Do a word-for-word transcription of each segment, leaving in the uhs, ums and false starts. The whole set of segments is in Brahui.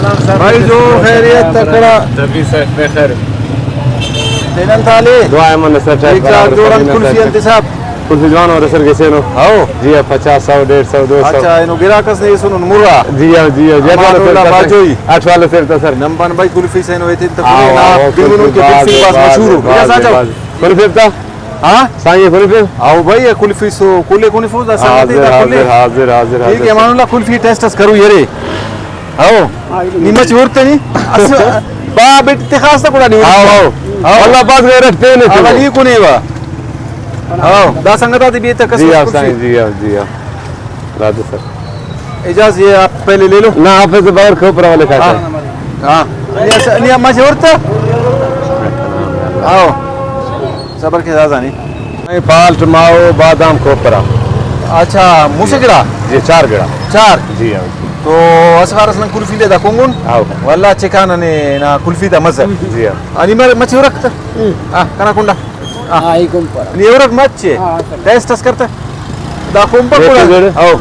بھائی جوڑ، خیریت، تکڑا؟ طبیعت صحت بخیر۔ تینن تالے؟ دعا ہے من سر، ٹھیک ٹھاک، جوڑ ہم کلفی انت صاحب۔ کلفی جوان اور سر کیسے ہو؟ ہاؤ۔ جی ہاں، پچاس، سو، ڈیڑھ سو، دو سو۔ اچھا، اینو گراک اس نے سنن مرا۔ جی ہاں، جی ہاں، جی ہاں، امان اللہ سر، باجوئی۔ اٹھ والے سر تو سر۔ نمبان بھائی کلفی سے نو ایتن تکڑے ہاؤ، نا، ہاؤ، بنگنو کلفی کے باز، کلفی باز باز، مشہور ہو۔ باز، یا ساتھ ہو۔ باز۔ کلفی تا؟ ہاں؟ سائیں کلفی؟ ہاؤ بھائی، یہ کلفی سو، کلے کلفی دا ساتھ حاضر، دا کلے۔ حاضر، حاضر، حاضر، ٹھیک ہے، حاضر۔ امان اللہ کلفی ٹیسٹ اس کرو یرے۔ ہاؤ۔ نی مچ ہورتنی۔ اس-، با بیٹی تے خاص تا کڑا نہیں۔ ہاؤ، ہاؤ۔ ہاؤ۔ اللہ پاک غیرت پین ہے ہاؤ، تو۔ علی کو نہیں ہوا۔ ہاؤ۔ دا سنگتا تے بھی تک جی ہاؤ، سائیں، جی ہاؤ، جی ہاؤ۔ راجہ سر۔ اعجاز، یہ آپ پہلے لے لو۔ نہ، آپ سے باہر کھوپرا والے کھاتا ہے۔ ہاں۔ ہاں۔ یہ س-، یہ مچ ہورتا؟ ہاؤ۔ صبر کے زیادہ نہیں۔ پالٹ، ماؤ، بادام، کھوپرا۔ اچھا، موسے گڑا؟ جی، چار گڑا۔ چار؟ جی ہاں۔ تو اسہ وار اس نن کلفی دے دا کنگن۔ ہاؤ۔ واللہ چکا ننے نا کلفی دا مزہ۔ جی ہاں۔ انی مر-، مچے ہرک تہ؟ ہاں، کنا کنڈا۔ ہاں۔ ہاں، ای کنپرا۔ نی ہرک مچے؟ ہاں، ہاں۔ ٹیسٹ اس کرتہ؟ دا کنپک نیکے گڑا؟ جوڑے؟ ہاؤ۔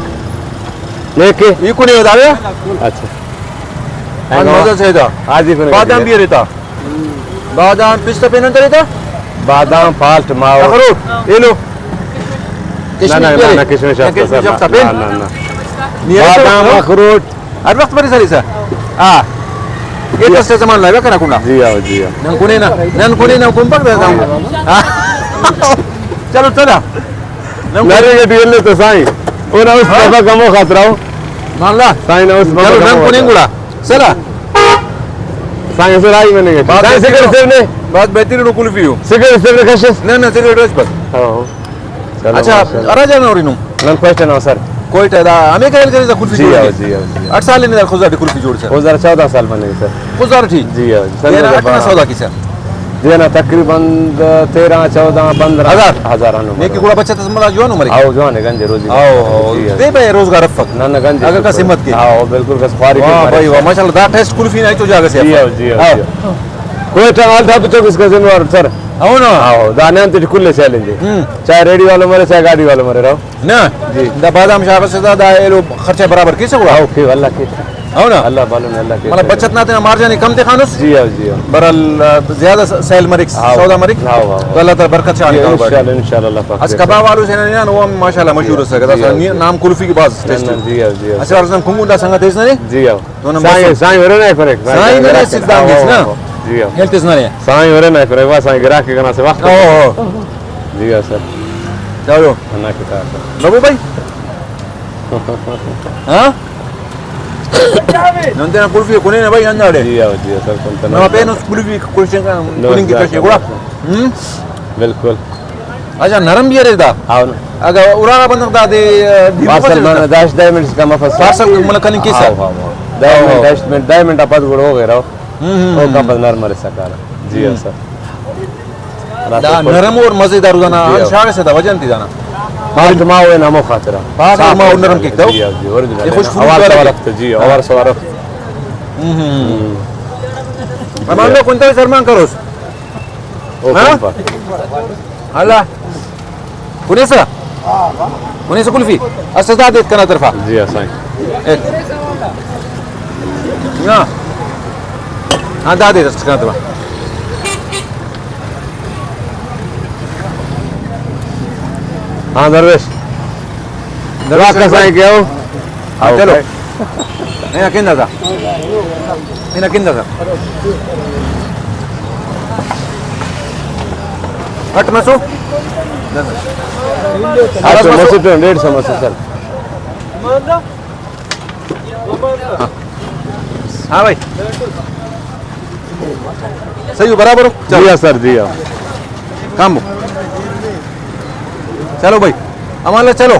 نیکے؟ ای کنے دا؟ اچھا۔ ہاں، مزہ سے دا۔ حاجی کنے بادام گڑا۔ بھی رہتا۔ بادام، پستہ پین انت ریتہ؟ بادام، پالٹ، ماؤ۔ اخروٹ، ایلو۔ نہ، نہ، نہ، نہ، کشمش افتا، کشمش سر، افتا نہ، پین؟ نہ، نہ، نہ۔ نی ایسے بادام، وقت اخروٹ۔ ہر وقت بری سر ایسا؟ ہاں۔ یہ تو سے زمان لگا کرا کنڈا۔ جی ہاؤ، جی ہاؤ۔ نن کنے نا، نن کنے نا کنپک دا۔ ہاں۔ چلو، چلا۔ نن کنے۔ نرے گٹی ایلے تو سائیں۔ او نا اس ہاں؟ دفعہ کمو خاطر آؤ۔ مان لا۔ سائیں نا اس دفعہ چلو، کمو نن کنے خاطر۔ گڑا۔ سلا۔ سائیں سر آئی مننگ اٹی۔ بات سائیں بہترین سکر ہو۔ سر نے۔ بات بہترین ہو، کلفی ہو۔ سکر سر نے کشس۔ نہ، نہ، سکر ڈریس پر۔ ہاں۔ چلو، اچھا، ماشاءاللہ۔ ارا جانا ہو رہی نو؟ نن کوئٹہ نا سر۔ کوئٹہ دا، ہمیں کہل کرے دا کلفی جی جوڑ ہاؤ، کے؟ جی ہاؤ، جی ہاؤ۔ اٹھ سال نے دا خضدار ٹی کلفی جوڑ سر۔ خضدار چودہ سال مننگ سر۔ خضدار ٹی؟ جی ہاؤ، سر دینا نے اٹھنا بارہ۔ سودا کی سر؟ دینا تقریباً تیرہ، چودہ، پندرہ ہزار؟ ہزار ہنو۔ نیکی گڑا بچت اس ملا جوان عمر۔ آؤ، جوان ہے، گنج روزی۔ آؤ، آؤ۔ جی ہاؤ۔ دے بھائی روزگار افک۔ نہ، نہ، گنج اگر کس ہمت کے۔ ہاں، بالکل، کس خواری واہ کے بھائی، واہ، ماشاءاللہ، دا ٹیسٹ کلفی نا ہچو جاگہ سے جی ہاؤ، افک۔ جی ہاؤ، ہاں۔ جی ہاؤ۔ کوئٹہ آل ٹاپ چوک اس کا ذمہ وار سر۔ ہاں نا۔ ہاں، دا نان تے کل چیلنج ہے۔ ہم۔ چاہے ریڈی والو مرے، چاہے گاڑی والو مرے رہو۔ نہ۔ جی۔ دا بادام شاغ سے دا، دا ایلو خرچہ برابر کیسے گڑا؟ ہاں، اوکے، اللہ کے۔ ہاں نا؟ اللہ بالو نے، اللہ کے۔ مطلب بچت نا تینا مارجن کم تے خانوس؟ جی ہاں، جی ہاں۔ برال، آ، زیادہ س-، سیل مریک، ہاں، سودا مریک۔ ہاں، ہاں، ہاں۔ تو اللہ تعالی برکت چاہنے جی، کاروبار۔ انشاءاللہ، انشاءاللہ، اللہ پاک۔ اس کباب والو سے نا، نا، وہ ماشاءاللہ مشہور جی، ہے، سکتا جی، تھا، جی۔ نام کلفی کے بعد نہ، ٹیسٹ۔ نہ، جی ہاں، جی ہاں۔ اچھا، اور سن کنگو دا سنگت اس نے؟ جی ہاں۔ تو نمبر سائیں، سن۔ سائیں ورے نہ کرے، سائیں ورے سائیں سدھانت اس نا۔ ہاں، ہاں، جی ہاں۔ ہیلتھ اس نا نے۔ سائیں ورے نہ کرے، وا سائیں گراکے کنا سے وخت۔ ہاں، ہاں۔ جی ہاں سر۔ چلو۔ انا کتاب۔ بابو بھائی۔ ہاں؟ نن تینا کلفی کنے نا بھائی، ہنداڑے۔ جی ہاں، جی ہاں سر، کن تنا نو پین اس کلفی کشن کا، نو کلنگ کی سر۔ کشے گڑا۔ ہم؟ بالکل۔ اچھا، نرم بھی ارے دا؟ ہاں۔ اگہ اراغا بندغ دا دے، آ، دیبو پارسل کنے من دا؟ داش دہ منٹ اس کا مفس۔ پارسل مطلب کننگ کیسہ؟ ہاں، ہاں، ہاں۔ دہ منٹ، ہاں۔ دہ منٹ آ پد گڑا ہو گئے رہو۔ ہم، ہم، او ہم۔ کم پد نرم ارے سکارہ۔ جی ہاں ہم۔ سر۔ دا نرم اور مزیدار دانا جی ہاں۔ شاغ سے دا وجہ انت دانا۔ پاٹ ماؤ ہے نا، ہمو خاطرہ۔ پاٹ صاف ماؤ خاطرہ۔ نرم کیک تو؟ جی ہاں، جی، اوریجنل ہے نا۔ خوشبو اوار سوار افت، جی، اوار سوار افت۔ ہم، ہم، ہم۔ ہم۔ امان لو کنتو سرمان کروس۔ او ہاں؟ کنفا۔ اللہ۔ کنیسہ؟ کنیسہ کلفی؟ اسہ دادے کنا طرفا۔ جی ہاں سائیں۔ ایک۔ ہاں۔ ہاں، دادے کنا طرفا۔ ہاں، درویش۔ درویش واہ، کسائی کیا ہو؟ ہاں، چلو۔ اوکے۔ ہنا کن داتا۔ ہنا کن داتا۔ کٹ مسو؟ اچھا، مسو ٹو ڈیڑھ سو مسو سر۔ ہاں۔ ہاں بھائی۔ صحیح ہو، برابر ہو؟ چلو۔ جی ہاں سر، جی ہاں۔ کام ہو۔ چلو بھائی، امان اللہ چلو۔